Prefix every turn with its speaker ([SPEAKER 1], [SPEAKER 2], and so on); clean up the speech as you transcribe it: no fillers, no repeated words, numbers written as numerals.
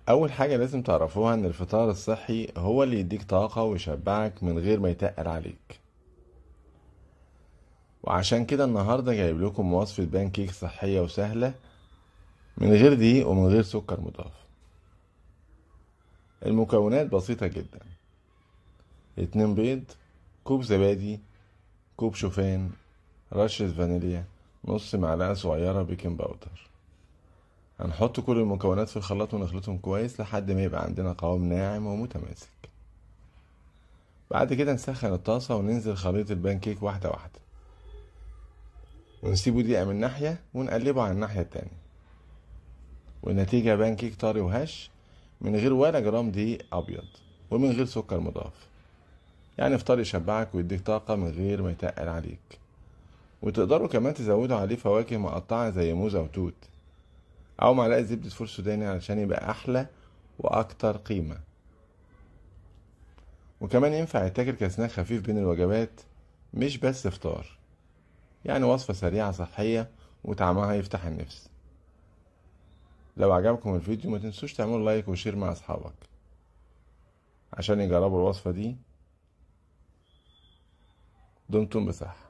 [SPEAKER 1] أول حاجة لازم تعرفوها إن الفطار الصحي هو اللي يديك طاقة ويشبعك من غير ما يتقل عليك. وعشان كده النهاردة جايب لكم وصفة بان كيك صحية وسهلة من غير دقيق ومن غير سكر مضاف. المكونات بسيطة جدا: 2 بيض، كوب زبادي، كوب شوفان، رشة فانيليا، نص معلقة صغيرة baking powder. هنحط كل المكونات في الخلاط ونخلطهم كويس لحد ما يبقى عندنا قوام ناعم ومتماسك. بعد كده نسخن الطاسة وننزل خليط البان كيك واحدة واحدة، ونسيبه دقيقة من ناحية ونقلبه على الناحية التانية، والنتيجة بان كيك طري وهش من غير ولا جرام دقيق أبيض ومن غير سكر مضاف. يعني فطار يشبعك ويديك طاقة من غير ما يتقل عليك. وتقدروا كمان تزودوا عليه فواكه مقطعة زي موز أو توت، أو معلقة زبدة فول سوداني علشان يبقى أحلى وأكتر قيمة. وكمان ينفع يتاكل كسناك خفيف بين الوجبات، مش بس فطار. يعني وصفة سريعة صحية وطعمها يفتح النفس. لو عجبكم الفيديو ما تنسوش تعملوا like و share مع أصحابك عشان يجربوا الوصفة دي. دمتم بصحة.